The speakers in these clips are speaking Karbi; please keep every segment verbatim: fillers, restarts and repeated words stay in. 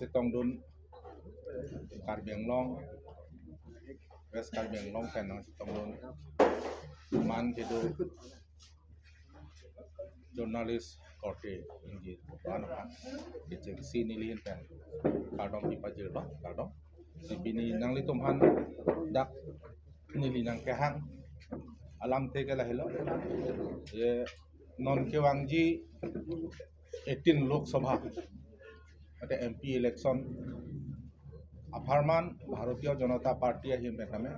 Chetongdun Karbi Anglong, West Karbi Anglong pen nangchetongdun man kedo journalist korte ingjir aphan, kechengsi neli ahin pen kardom pipajirlo, kardom. Si pini nanglitum aphan dak neli nangkehang alamthe ke lahelo. Ye non kevangji eighteen Lok Sabha, mate M P election apharman Bharatiya Janata Party ahin pen tame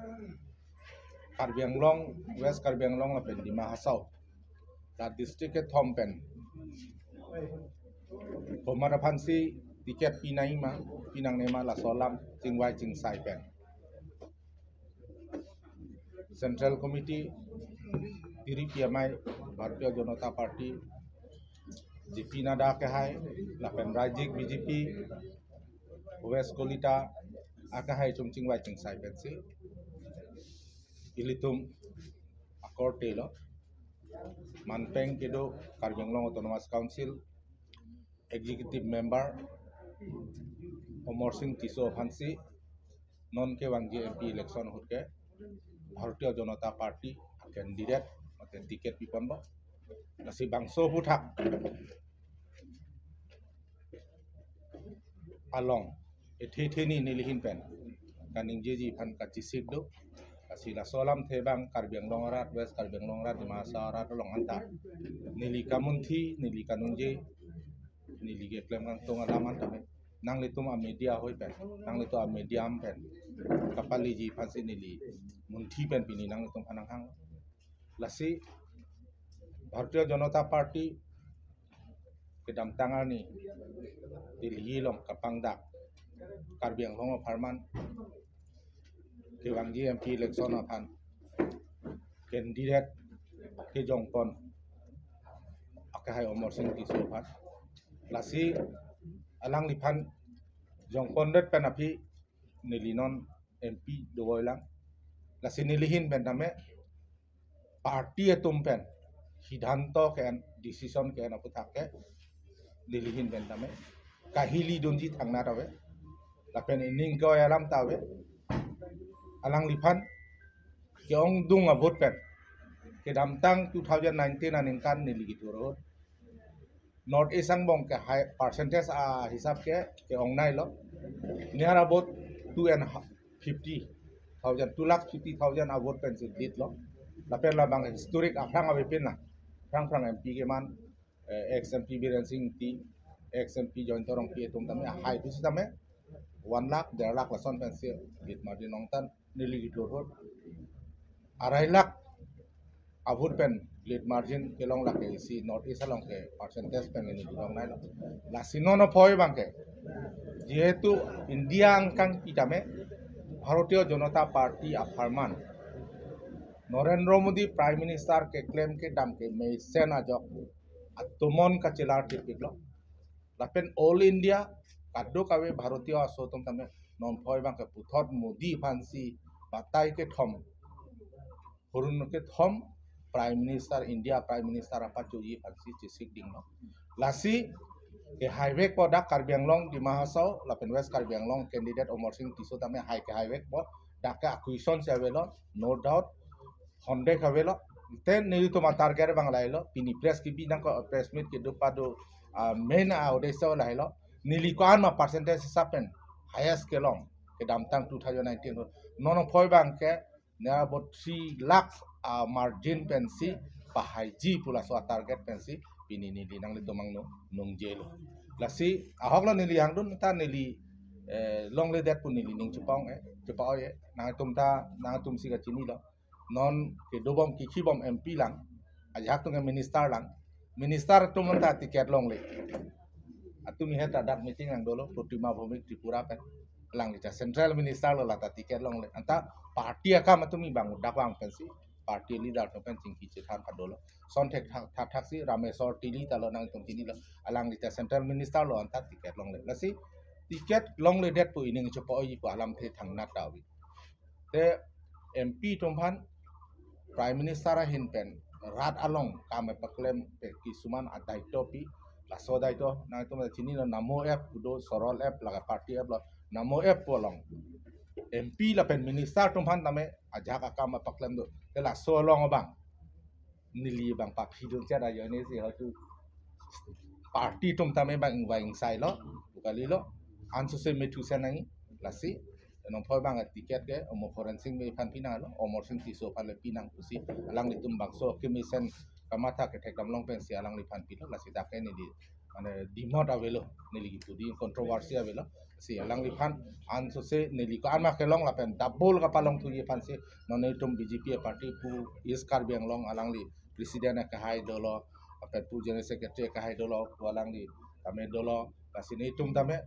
Karbi Anglong, West Karbi Anglong lapen Dima Hasao, la district kethom pen komat aphansi ticket pinangma, pinangnema, laso alam chingvai chingsai pen Central Committee, tiri P M I, Bharatiya Janata Party, J P Nadda akehai, lapen Rajyik B J P, West Kolita akehai chingvai chingsai pensi ilitum akorte lo, manpeng kedo Karbi Anglong Autonomous Council Executive Member Amarsing Tisso aphansi non kevangji M P election ahut ke Bharatiya Janata Party candidate mate ticket piponpo. Lasi bangso aphuthak along ethe theni neli ahin pen kaningjeji aphan kachesik do. Lasi laso alamthe abang Karbi Anglong arat, West Karbi Anglong arat, Dima Hasao arat along anta neli kamunthi, neli kaningje, neli keklem kangtung alam anta me nanglitum a media ahoi pen, nanglitum a medium pen kapaleji aphansi neli munthi pen pini nanglitum aphan nanghang. Lasi Bharatiya Janata Party kedamtang arni Delhi along kapangdak Karbi Anglong apharman kevangji M P election aphan candidate kejongpon akehai Amarsing Tisso aphan. Lasi alangliphan jongpondet pen aphi neli non M P dovoilang. Lasi neli ahin pen tame party atum pen sidhanto ke-en, decision ke-en aphuthak ke neli ahin pen tame kahilidunji thangnat ave, lapen ining ke-oi alam ta ave. Alangliphan ke-ongdung a-vote pen kedamtang two thousand nineteen aningkan neli kethur ahut North East angbong ke high percentage ahisap ke ke-ongnailo. Near about two and fifty thousand, two lakh fifty thousand a-vote pensi lead lo. Lapen labang historic aphrang avepin na. Phrang phrang M P keman, eh, ex M P Biren Singh Ingti, ex M P Jayanta Rongpi atum tame ahai pusi tame one lakh, der lakh lason pensi lead margin ongtan neli kethur ahut arai lakh a-vote pen lead margin kelong lake isi North East along ke percentage pen neli kethur ongnailo. Lasi non aphoi abang ke, jehetu India angkang pitame Bharatiya Janata Party apharman Narendra Modi Prime Minister keklem kedam kemesen ajok atomon kachelar tipiklo. Lapen All India kadokave Bharatiya aso atum tame non aphoi abang ke puthot Modi aphansi batai kethom, hurun kethom Prime Minister, India Prime Minister apachoji aphansi chesik dinglo. Lasi kehaivekpo dak Karbi Anglong, Dima Hasao lapen West Karbi Anglong candidate Amarsing Tisso tame hai kehaivekpo, dak ke acquisition si avelo, no doubt, honde ke avelo. Te nelitum a-target abang lahelo, pini press kebi nangkok, press meet kedo pado, ah, main a-uddesho lahelo. Neli ko-an ma percentage hisap pen highest kelong kedamtang two thousand nineteen ahut, non aphoi abang ke near about three lakhs a-margin pensi pahaiji pu laso a-target pensi pini neli nanglitum angno nungjelo. Lasi ahoklo neli hangdun ta neli, eh, longledet pu neli ning chepa-ong, eh, chepa-oi, eh, nangtum ta, nangtumsi kachinilo. Non kedobom kikhibom M P lang, ajahak atum ke minister lang, minister atum anta ticket longle. Atum ihet adak meeting lang dolo, Protima Bhoumik Tripura pen. Alangli ta central minister lo, lata ticket longle. Anta party akam atum ibang dak vang pensi, party leader atum pen chingki chethan padolo. Son thek thak thak thak si Rameswar Teron ta lo, nangtum chinilo. Alangli ta central minister lo, anta ticket longle. Lasi ticket longledet pu ining chepa-oi pu alamthe thangnat ta ave. Te M P atum aphan Prime Minister ahin pen rat along kam paklem pen kisuman adaito pi, Laso dai to, nangtum chinilo, Namo app do, Sorol app, laga party app lo, Namo app pu along M P lapen minister atum aphan tame ajahak akam apaklem do. Te laso along abang neli abang paphidun chet ajoine si hatu party atum tame abang ingvai ingsailo, pu kalilo, ansose methu sen nangji, lasi nonphoi abang ticket ke Amo Khorensing Bey aphan pinanglo, Amarsing Tisso aphan le pinang pusi, alanglitum bangso kemesen kamatha kethekdam along pensi alangliphan pilo, lasi dak ke neli, mane, dimot avelo, neli kipu di controversy avelo, si alangliphan ansose neli ko-an ma kelong lapen double kapalongthuji aphansi non nelitum B J P party pu East Karbi Anglong alangli president akehai dolo, lapen pu general secretary akehai dolo, pu alangli tame dolo, lasi nelitum tame,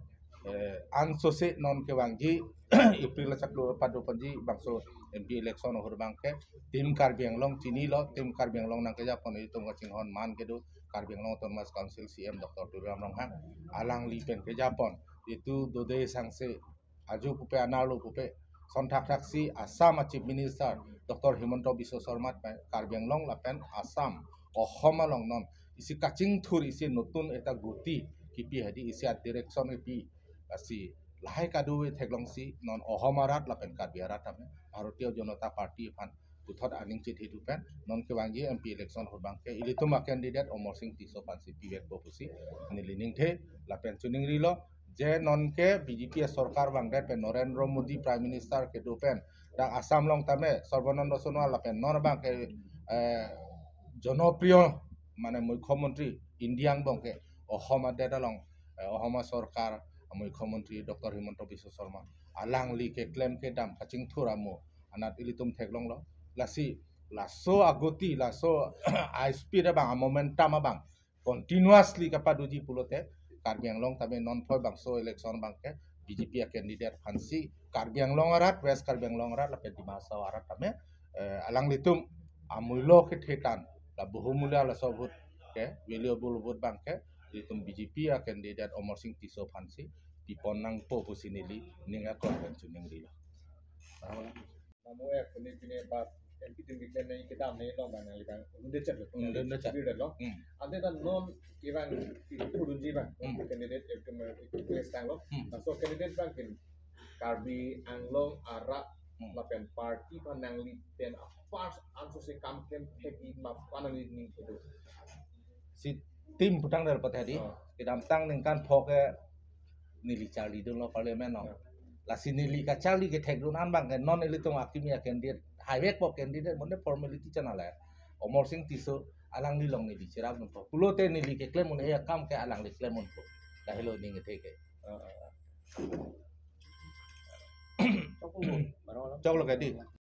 eh, ansose non kevangji April achiklo pado ponji bangso M P election ahut abang ke Team Karbi Anglong chinilo, Team Karbi Anglong nangkejapon itum kachinghon man kedo, Karbi Anglong Autonomous Council C M Doctor Tuliram Ronghang, alangli pen kejapon itum dode sangse, aju pupe, anerlo pupe, sonthak thaksi Assam a Chief Minister Doctor Himanta Biswa Sarma pen Karbi Anglong lapen Assam, Ohom along non isi kachingthur, isi notun ekta goti kipi hadi, isi a direction kipi, lasi lahai kadokave theklongsi non Ohom arat lapen Karbi arat tame Bharatiya Janata Party aphan puthot aning chithit pen non kevangji M P election ahut abang ke ilitum a candidate Amarsing Tisso aphansi pivekpo pusi neli ningthe lapen chiningrilo, je non ke B J P sorkar vangdet pen, Narendra Modi Prime Minister kedo pen, dak Assam along tame Sarbananda Sonowal lapen non abang ke, eh, jonopriyo, mane, Mukhyamantri India angbong ke Ohom adet along, eh, Ohom sorkar Mukhyamantri Doctor Himanta Biswa Sarma, alangli keklem kedam kachingthur amo anat ilitum theklonglo. Lasi laso agoti, laso a speed abang, a momentum abang continuously kapadoji pulote Karbi Anglong tame nonphoi bangso election abang ke B J P a candidate aphansi Karbi Anglong arat, West Karbi Anglong arat lapen Dima Hasao arat tame, eh, alanglitum amullo kethe tan, la bahumulya laso vote ke, valuable vote abang ke ilitum B J P a candidate Amarsing Tisso aphansi pipon nangpo pusi neli ning akon pen chiningrilo. Namo app pine pine bas M P atum keklem nangji kedam nangji along abang nangli abang undechet lo. Undechet. Undechet lo. Hmm. Ante ta non kevang itum dunji abang, hmm, candidate ekdom request tanglo. Hmm. Laso candidate abang pen Karbi Anglong arat, hmm, lapen party aphan nangli pen a first ansose kam klem thekji ma pu nangli ning kedo. Si Team putang der pathe di. Oh. Kedamtang ningkan pho ke neli charlidunlo parliament along. Ya. Lasi neli kacharli kethekdun an abang ke non ilitum akimi a candidate, haivekpo candidate, bonta formality channel ya. Amarsing Tisso, alanglilong neli cherapdunpo. Pulote neli keklem un-e akam ke alangli klemdunpo. Lahelo ning kethe ke. Ah, ah, ah. Choklo ke di.